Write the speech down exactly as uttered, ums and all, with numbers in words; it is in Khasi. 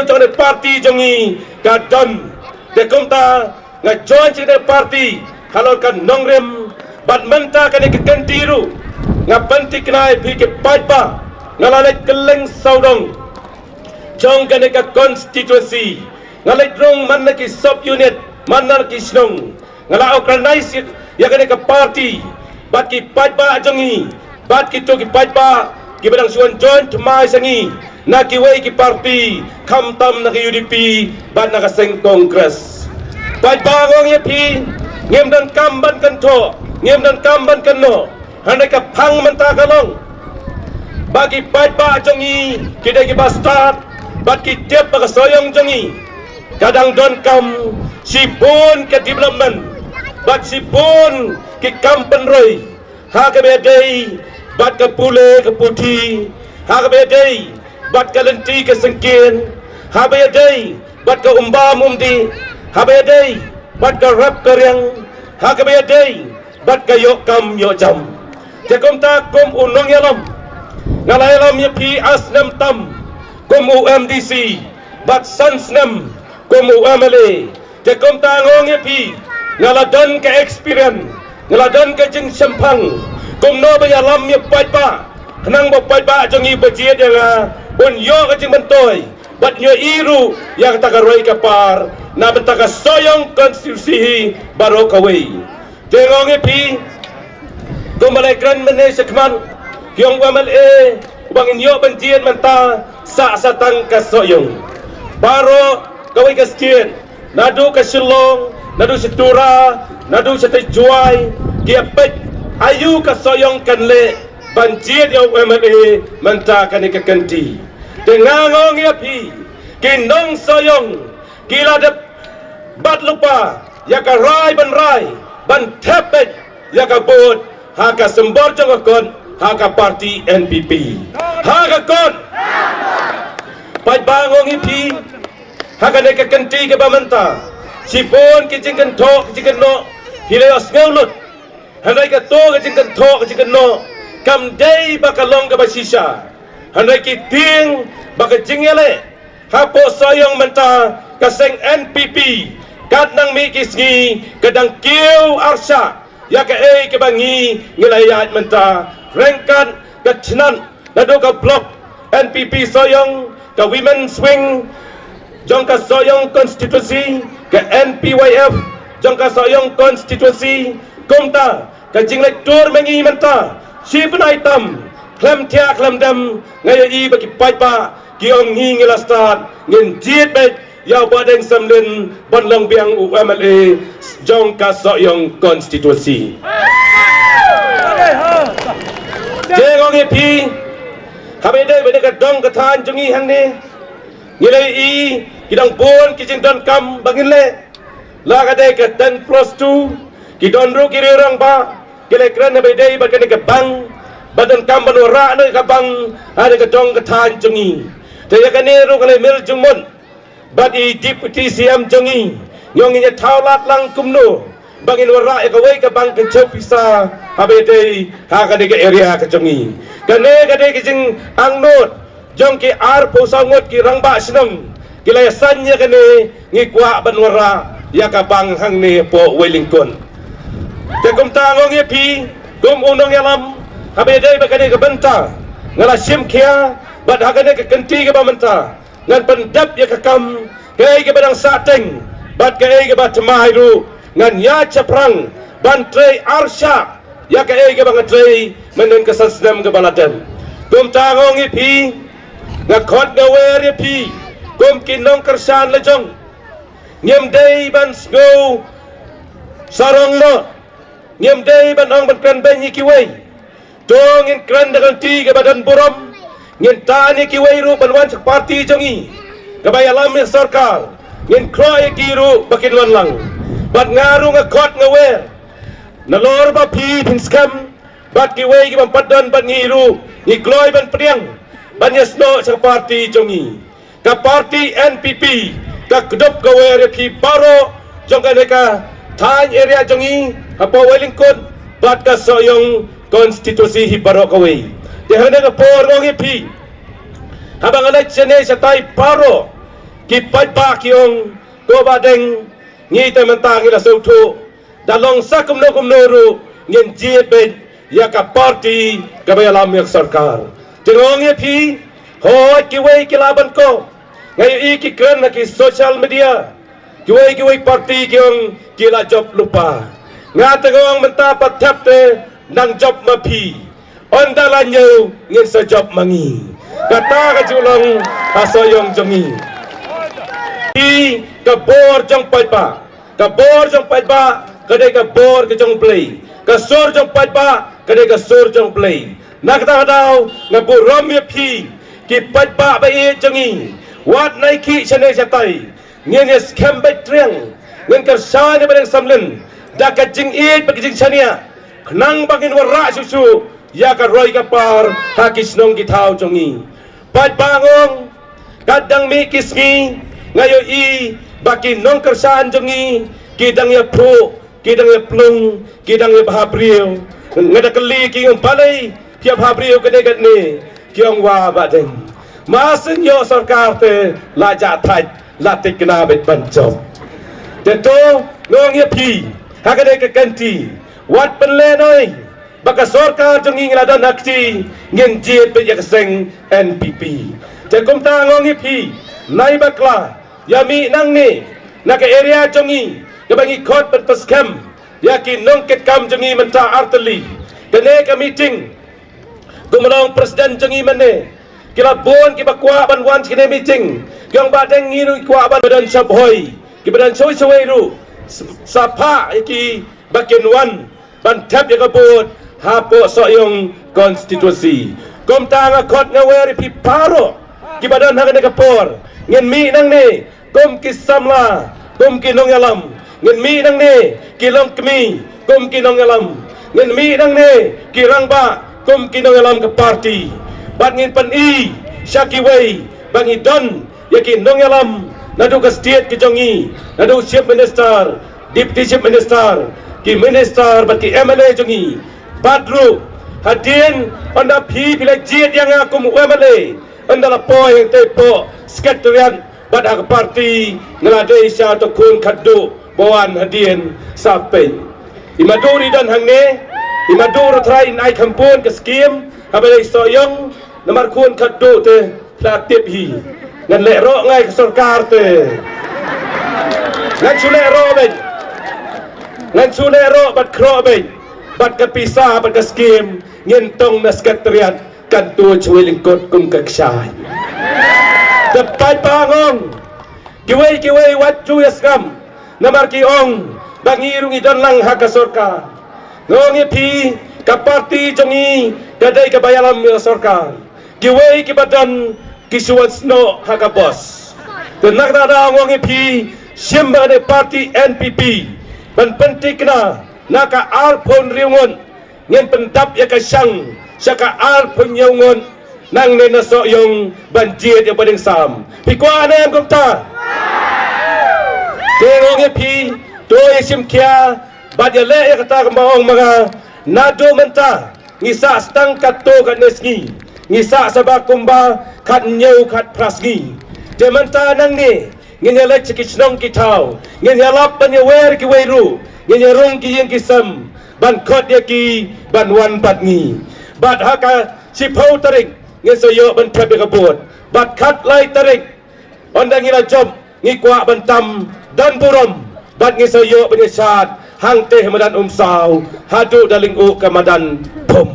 jong kane ka party jong ngi ka don. Te kumta nga join sha kane ka party halor ka nongrim, bad mynta kane ka kynti ruh nga pynthikna ïa phi ki paidbah. Nga la leit kylleng sawdong jong kane ka constituency, nga leit rung man na ki sub unit, man na ki shnong. Nga la organize ïa kane ka party bad ki paidbah jong ngi, bad kito ki paidbah kiba dang shu wan join thymmai sa ngi na kiwei ki party, khamtam na ka U D P bad na ka seng Congress. Paidbah, nga ong ïa phi, ngim donkam ban kynthoh, ngim donkam ban kynnoh. Hynrei ka phang mynta ka long ba ki paidbah jong ngi ki dei kiba stad, bad ki tip ba ka Sohiong jong ngi ka dang donkam shibun ka development bad shibun ki kam pynroi, ha kaba ïadei bad ka pule ka puthi, ha kaba ïadei bad ka lynti ka syngkien, ha kaba ïadei bad ka umbam umdih, ha kaba ïadei bad ka rep ka riang, ha kaba ïadei bad ka ïoh kam ïoh jam. Te kumta kum u nongïalam, nga la ïalam ïa phi ar snem tam kum u M D C bad san snem kum u M L A. Te kumta nga ong ïa phi, nga la don ka experience, nga la don ka jingshemphang kumno ban ïalam ïa u paidbah, khnang ba u paidbah jong ngi ba jied ïa nga un ïoh ka jingmyntoi bad ïohi ruh ïa kata ka roi ka par na bynta ka Sohiong constituency hi baroh kawei. Te nga ong ïa phi, kumba la kren mynne shakhmat, ki ong u M L A uba ngin ïoh ban jied mynta sah shatang ka Sohiong. Baroh kawei ka state, naduh ka Shillong, naduh sha Tura, naduh sha Jowai, ki ïa peit aïu ka Sohiong kan leh ban jied ïa u M L A mynta kane ka kynti. Te nga ong ïa phi, ki nong Sohiong ki la dep bat lypa ïa ka rai ban rai ban thep beit ïa ka vote ha ka symbol jong ka kot, ha ka party N P P. Ha ka kot. Paidbah, nga ong ïa phi, ha kane ka kynti kaba mynta, shibun ki jingkynthoh ki jingkynnoh ki la ïohsngew lut. Hynrei kato ka jingkynthoh ka jingkynnoh kam dei ba ka long kaba shisha, hynrei ki tieng ba ka jingïaleh hapoh Sohiong mynta, ka seng N P P, kat nang mih ki sngi ka dang kiew arshah ïa kaei kaba ngi ngi la ïaid mynta. Ryngkat ka tnat naduh ka block N P P Sohiong, ka women's wing jong ka Sohiong constituency, ka N P Y F jong ka Sohiong constituency, kumta ka jingleit tour ma ngi mynta shi bnai tam, khlem thiah khlem dem, nga ïohi ba ki paidbah ki ong ngi ngi la stad, ngin jied beit ïa u Bah Deng Samlin ban long biang u M L A jong ka Sohiong constituency. Te nga ong ïa phi, haba ïadei bad ka dong ka thaiñ jong ngi hangne, ngi la ïohi ki dang bun ki jingdonkam ba ngin leh. La ka dei ka ten plus two, ki don ruh ki riew rangbah ki la kren haba ïadei bad kane ka bank, ba donkam ban wanrah noh ka bank ha kane ka dong ka thaiñ jong ngi. Te ïa kane ruh nga la mih jingmut bad i Deputy C M jong ngi, nga ong ngin ïa thaw lad lang kumno ba ngin wanrah ïa kawei ka bank kynchew pisa haba ïadei ha kane ka area ka jong ngi. Kane ka dei ka jingangnud jong ki arphew saw ngut ki rangbah shnong, ki la ïasain ïa kane, ngi kwah ban wanrah ïa ka bank hangne hapoh Wailyngkut. Te kumta nga ong ïa phi, kum u nongïalam, haba ïadei bad kane ka bynta, nga la shim khia bad ha kane ka kynti kaba mynta ngan pyndep ïa ka kam, kaei kaba dang sahteng bad kaei kaba thymmai ruh ngan ïaid shaphrang ban trei arshah ïa kaei kaba nga trei mynhynnin ka san snem kaba la dep. Kumta nga ong ïa phi, nga khot nga wer ïa phi kum ki nongkyrshan la jong, ngim dei ban sngew sarong noh, ngim dei ban ong ban kren beiñ ïa kiwei. To ngin kren da ka lynti kaba don burom, ngin tan ïa kiwei ruh ban wan sha ka party jong ngi kaba ïalam ïa ka sorkar, ngin khroh ïa ki ruh ba kin wan lang. Bad nga ruh nga khot nga wer, nalor ba phi phin skhem bad kiwei ki bym pat don bad ngi ruh, ngi kloi ban pdiang ban ïasnoh sha ka party jong ngi. Ka party N P P ka kdup ka wer ïa phi baroh jong kane ka thaiñ area jong ngi hapoh Wailyngkut bad ka Sohiong constituency hi baroh kawei. Te ha kane ka por nga ong ïa phi, haba nga leit shane shatai baroh, Ki paidbah ki ong, ko Bahdeng, ngi te mynta ngi la sngewthuh, da long sa kumno kumno ruh ngin jied beit ïa ka parti kaba ïalam ïa ka sorkar. Te nga ong ïa phi, hooid kiwei ki lah ban koh. Nga ïohi ki kren ha ki social media, kiwei kiwei parti ki ong ki la jop lypa. Nga te nga ong mynta pat thep te nang jop ma phi. Ynda la ñiew ngin sa jop ma ngi. Kata ka ju long ha Sohiong jong ngi. Phi, ka bor jong paidbah, ka bor jong paidbah ka dei ka bor ka jong Blei. Ka sur jong paidbah ka dei ka sur jong Blei. Na kata ka daw nga burom ïa phi ki paidbah ba ïeit jong ngi. Wat nai ki shane shatai, ngin ïa skhem beit triang, ngin kyrshan ïa Bahdeng Samlin da ka jingïeit bad ka jingshaniah, khnang ba ngin wanrah shuh shuh ïa ka roi ka par ha ki shnong ki thaw jong ngi. Paidbah, nga ong, katba dang mih ki sngi nga ïohi ba ki nongkyrshan jong ngi ki dang ïa phuh, ki dang ïa plung, ki dang ïa bha briew. Nga da kylli ki, nga ong, balei phi ïa bha briew kane kane? Ki ong, wa Bahdeng, ma shen ïoh sorkar te la jah thait, la thikna beit ban jop. Te to nga ong ïa phi, ha kane ka kynti, wat pynlehnoh ba ka sorkar jong ngi ngi la don ha kti, ngin jied beit ïa ka seng N P P. Te kumta nga ong ïa phi, nai bakla, ïa mih nangne na ka area jong ngi, kaba ngi khot ban pynskhem ïa ki nongkitkam jong ngi mynta artylli. Kane ka meeting, kumba long president jong ngi mynne, ki la bun kiba kwah ban wan sha kane meeting. Ki ong, Bahdeng, ngi ruh ngi kwah ban, ba don shaphrang, kiba don shawei shawei ruh, sa phah ïa ki ba kin wan ban thep ïa ka vote hapoh Sohiong constituency. Kumta nga khot nga wer ïa phi baroh kiba don ha kane ka por, ngin mih nangne kum ki samla, kum ki nongïalam. Ngin mih nangne ki longkmie kum ki nongïalam. Ngin mih nangne ki rangbah kum ki nongïalam ka parti. Bad ngin pyni sha kiwei ba ngi don ïa ki nongïalam naduh ka state ka jong ngi, naduh Chief Minister, Deputy Chief Minister, ki Minister bad ki M L A jong ngi. Bad ruh hadien, ynda phi phi la jied ïa nga kum u M L A, ynda la poi hangtei hapoh Secretariat bad ha ka parti, nga la dei sha uto u khun khatduh ba wan hadien. Sa peit, i Madu i don hangne, i Madu ruh trai in ai kham bun ka skim haba dei Sohiong. Namar khun khatduh te la tip hi. Ngan leh roh ngai ka sorkar te. Ngan shu leh roh beit. Ngan shu leh roh bad khroh beit. Bad ka pisa bad ka skim ngin tong na Secretariat, kan tuid shawei lyngkot kum ka kshaid. Te paidbah, nga ong, kiwei kiwei wat ju ïa sngap, namar ki ong ba ngi ruh ngi don lang ha ka sorkar. Nga ong ïa phi, ka parti jong ngi ka dei kaba ïalam ïa ka sorkar. Kiwei kiba don ki shu wan snoh ha ka bos. Te na kata ka daw nga ong ïa phi, shim bad kane ka parti N P P ban pynthikna na ka arphew hynriew ngut, ngin pyndap ïa ka shang sha ka arphew hynñiew ngut nangne na Sohiong ban jied ïa u Bahdeng Sam. Phi kwah ne em kumta? Te nga ong ïa phi, to ïa shim khia bad ïa leh ïa kata kumba ong ma nga. Naduh mynta ngi sah tang katto katne sngi, ngi sah sa ba kumba khathynñiew khatphra sngi. Te mynta nangne ngin ïa leit sha ki shnong ki thaw, ngin ïalap ban ïa wer kiwei ruh, ngin ïa rung ki ïing ki sem ban khot ïa ki ban wan bad ngi. Bad ha ka shiphew tarik ngin sa ïoh ban thep ïa ka vote. Bad khatlai tarik, ynda ngi la jop, ngi kwah ban tam, don burom, bad ngi sa ïoh ban ïa shad hangtei ha madan Umsaw haduh da lyngkhuh ka madan Phum.